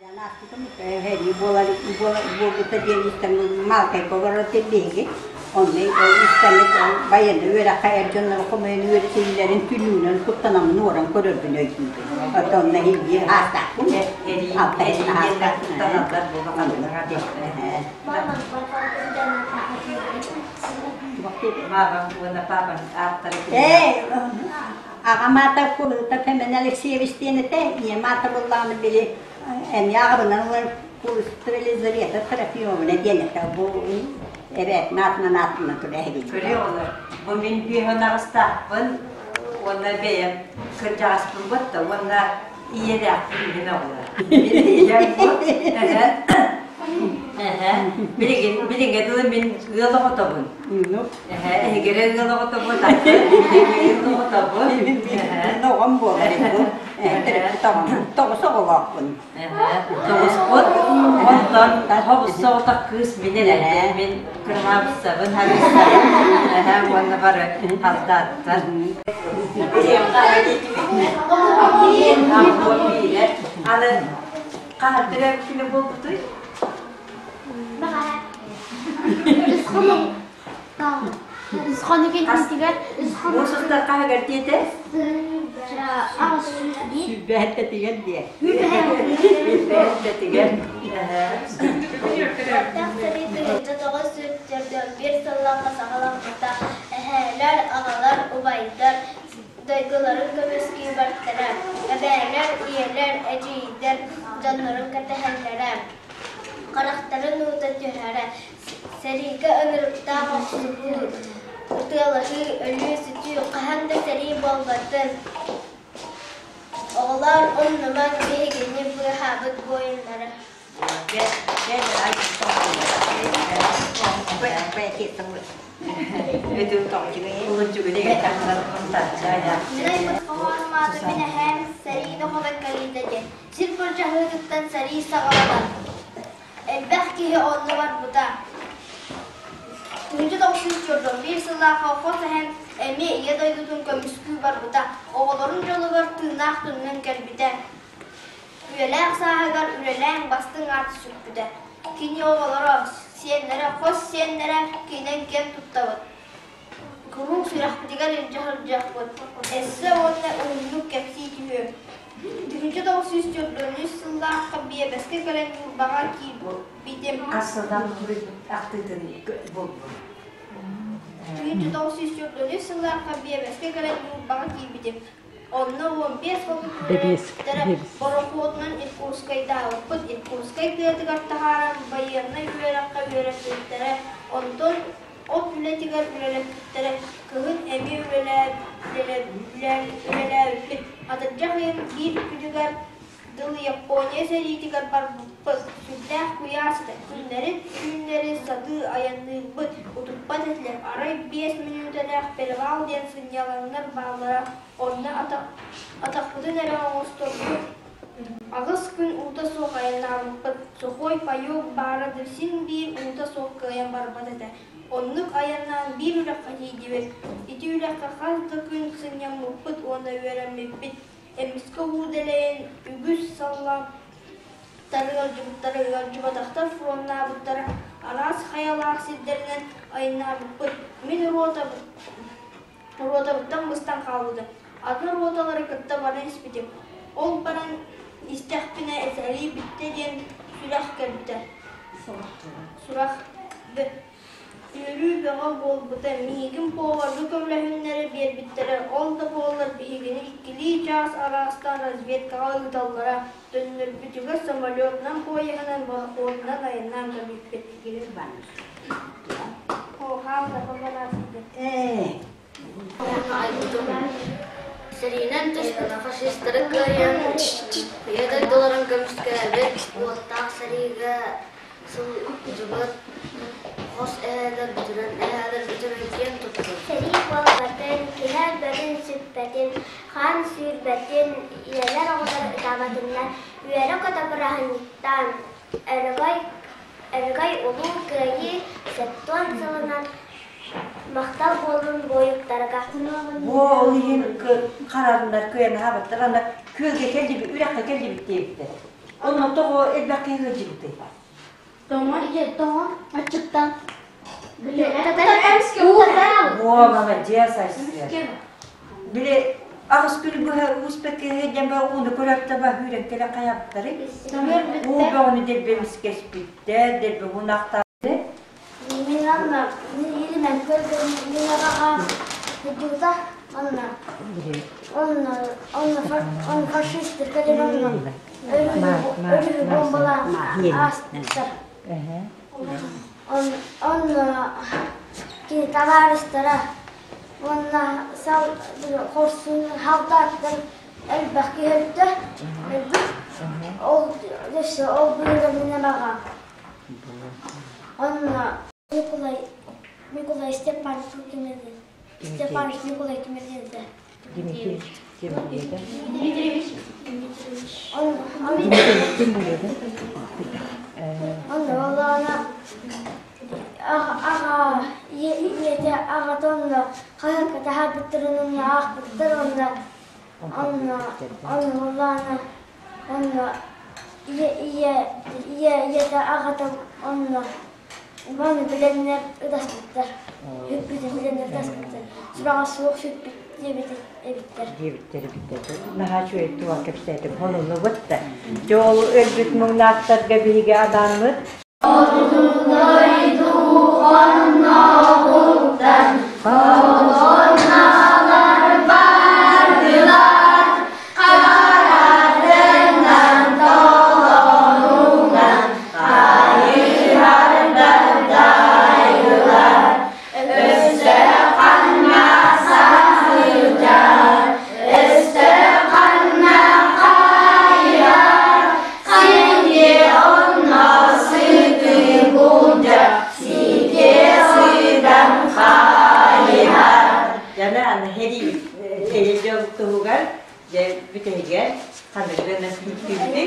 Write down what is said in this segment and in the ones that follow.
Сэрии буолар буолбута диэн истэн Маалкайга олорор биһиги. Онно истэммит байыаннай үөрэххэ эр дьоннору хомуйан үөрэтиллэрин күнүүнэн куттанаммын уоран көрөрбүн өйдүүбүн. Оттон биир аастаахпын. Алта аастаахпын. Ээ, аҕам аата Кулута Фемен Алексеевич диэн этэ, ийэм аата буоллаҕына били эмиэ аҕабынан ылар Кулустова Елизавета Трофимовна диэн этэ. Бу эбээтин аатынан аатынан турар Көрүө олор. Бу мин бүөһүн аҕыстаахпын уонна бэйэм кырдьаҕаспын батта уонна ийэлээхпин мин оҕолор. Мин ийэм бу. Билигин билиҥҥэ дылы мин ыал оҕотобун. Эһэ эһигэрэ ыал оҕотобун, ыал оҕотобун. Оҕом буолар бу. Тоҕус оҕолоохпун. Тоҕуспут. Онтон хобус соҕотох кыыс мин эрэ. Мин кырмаабыссабын харыссабын. Эһэ уонна бары алдааттар. Аны хаһан төрөөбүт күнэ буолбутуй? Муус устар хаһыгар диэтэ? Сүүрбэһэттэтигэр диэ. Сүүрбэһэттэтигэр. Баттах сэрии 1941 сыллаахха саҕаламмыта. Эһээлэр, аҕалар, убайдар дойдуларын көмүскүү бартара. Эбээлэр, ийэлэр, эдьиийдэр дьоннорун кэтэһэллэрэ. Харахтарын уута түһэрэ. Сэриигэ ынырыктаах охсуһуу, ытыалаһыы, өлүү-сүтүү хаһан да сэрии буолбатын. Оҕолоор, умнумаҥ биһигини быыһаабыт буойуннары. Мин эһээм сэриини хотон кэлиитэ диэн сир былдьаһыытыттан сэрии саҕаланар. Элбэх киһи онно барбыта. 1941 сыллаахха хос эһэм эмиэ Ийэ дойдутун көмүскүү барбыта, оҕолорун дьолугар тыыннаах төннөн кэлбитэ. Үйэлээх сааһыгар үлэлээн бастыҥ аат сүкпүтэ. Кини оҕолоро, сиэннэрэ, хос сиэннэрэ кининэн киэн туттабыт. Куруук сүрэхпитигэр илдьэ сылдьыахпыт. Эссе уонна уһуннук кэпсии түһүөм. 1943 сыллаахха Биэбэскэ кэлэн Ньурбаҕа киирбитим. Хас сылдан ахтыытын булбут. 1943 сыллаахха Биэбэскэ кэлэн Ньурбаҕа киирбитим. Онно 15 хонук үөрэммиттэрэ, борохуотунан Иркутскайдаабыппыт. Иркутскай тыатыгар таһааран байыаннай үөрэххэ үөрэппиттэрэ. Онтон от үлэтигэр үлэлэппиттэрэ. Кыһын эмиэ үлэлээбиппит. Атырдьах ыйын биир күнүгэр дылы Япония сэриитигэр барбыппыт. Сүрдээх куйаас этэ. Күннэри түүннэри сатыы айанныырбыт, утуппат этилэр. Арай 5 мүнүүтэлээх перевал диэн сынньалаҥнар бааллара. Онно атахпытын эрэ оҥосторбут. Аҕыс күн уута суох айаннаабыппыт. Сухой паёк баара да син биир уута суох кыайан барбат этэ. Оннук айаннаан биир үрэххэ тиийдибит. Ити үрэххэ хас да күн сынньаммыппыт уонна үөрэммиппит. Эмискэ уу дэлэйэн үгүс саллааттар ыалдьыбыттара, ыалдьыбатахтар фроннаабыттара, араас хайалаах сирдэринэн айаннаабыппыт. Мин ротабыттан быстан хаалбытым. Атын роталары кытта баран испитим. Ол баран истэхпинэ сэрии бүттэ диэн сүрэх кэлбитэ. Сурах Үөрүү бөҕө буолбута, миигин поварга көмөлөһүннэрэ биэрбиттэрэ, ол да буоллар биһигини иккилии чаас араастаан разведкаҕа ыыталлара, төннөрбүтүгэр самолетунан, поеһынан, борохуотунан айаннаан кэлбиппит. Сэриинэн түспүт фашистары кыайан, Ийэ дойдуларын көмүскээбит уоттаах сэриигэ сылдьыбыт хос эһээлэр бүтүрэн эһээлэр бүтүрэн киэн туттун. Сэрии буолбатын, киһи өлбөтүн, сүппэтин, хаан сүүрбэтин, ийэлэр оҕолор ытаабатыннар, үөрэ-көтө бырааһынньыктаан, Өрөгөй, Өрөгөй Улуу Кыайыы 70 сылынан махтал буоллун буойуктарга. Бу ол иһин харарыннар кыайан аһаабаттар аны күөлгэ кэллибит, үрэххэ кэллибит диэбиттэр. Онно тоҕо элбэх киһи ыалдьыбытый? Тоҥо, тоҥо, аччыктан. Во, молодец, Айсен. Били аҕыс күн быһа ууспакка диэн ба ууну көрөртө ба үүрэн кэлэ хайаптары. Уу бөҕөнү дэлби эмискэспиттэр, дэлби мунахтаары. Мин анна илимэн көргөн мин аҕаҕа сылдьыбыта онно онно онно онно фашистар кэлэн онно өрүһү бомбалаан ааспыттар. Онно кини табаарыстара уонна хорсун халтааттан элбэх киһи өлтө өлбүт. Ол өссө ол быыһыгар мин аҕам Онно Николай Николай Степанович Кимердин Степанович Николай Кимердинде Дмитриевич Кимердинде Дмитриевич Онно олоона аҕа ийэтэ аҕата онно хаһыакка таһаарбыттарын онно аахпыттар онно онно онно олоона Онно ийэ ийэ ийэ ийэтэ аҕата онно маны билэннэр ытаспыттар. Сүппүтүн билэннэр ытаспыттар. Сураҕа суох сүппүт диэбит эбиттэр. Диэбиттэр эбиттэр. Наһаа үчүгэй туох кэпсээтим. Холуллубут да. Дьэ ол өлбүт муҥнаахтарга биһиги адааммыт. Дойду онноҕуттан холонналар бардылар, харатынан толонунан хайыһардар дайдылар. Өссө ханна саһылдьар, өссө ханна хайыһар, Синге онно сыты булдьа, сике сыдан хайыһар. Жана аны хери эйэ туһугар дьэ бүтэһигэр ханныгы түмүктүүбүтүй?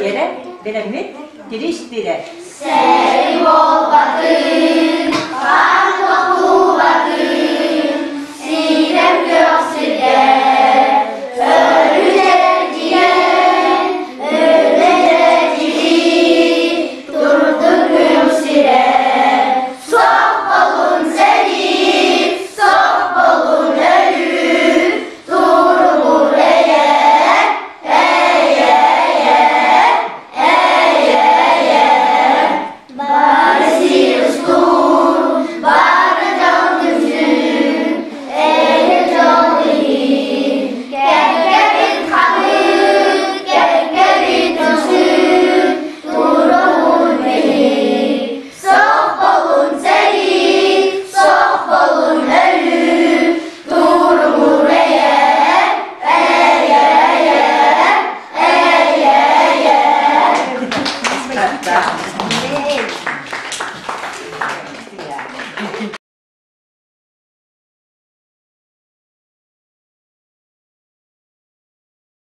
Эрэ бэлэммит тириш тирэ. Сэри буолбатын, хаан тохтубатын, сирэм күөх сиргэ өрүтэрдиэн, өлө-дьирии, турдун күөх сирэ, суох болун сэрии, суох болун өлүү, туругур эйэ, эйэ, эйэ, Бары сир устун, бары дьон түмсүн, эйэ дьол иһин. Кэккэбит ханыы, кэккэбит үксүн, туругун биһик. Суох болун сэрии, суох болун өлүү, туругур эйэ, эйэ, эйэ, эйэ. Эйэ.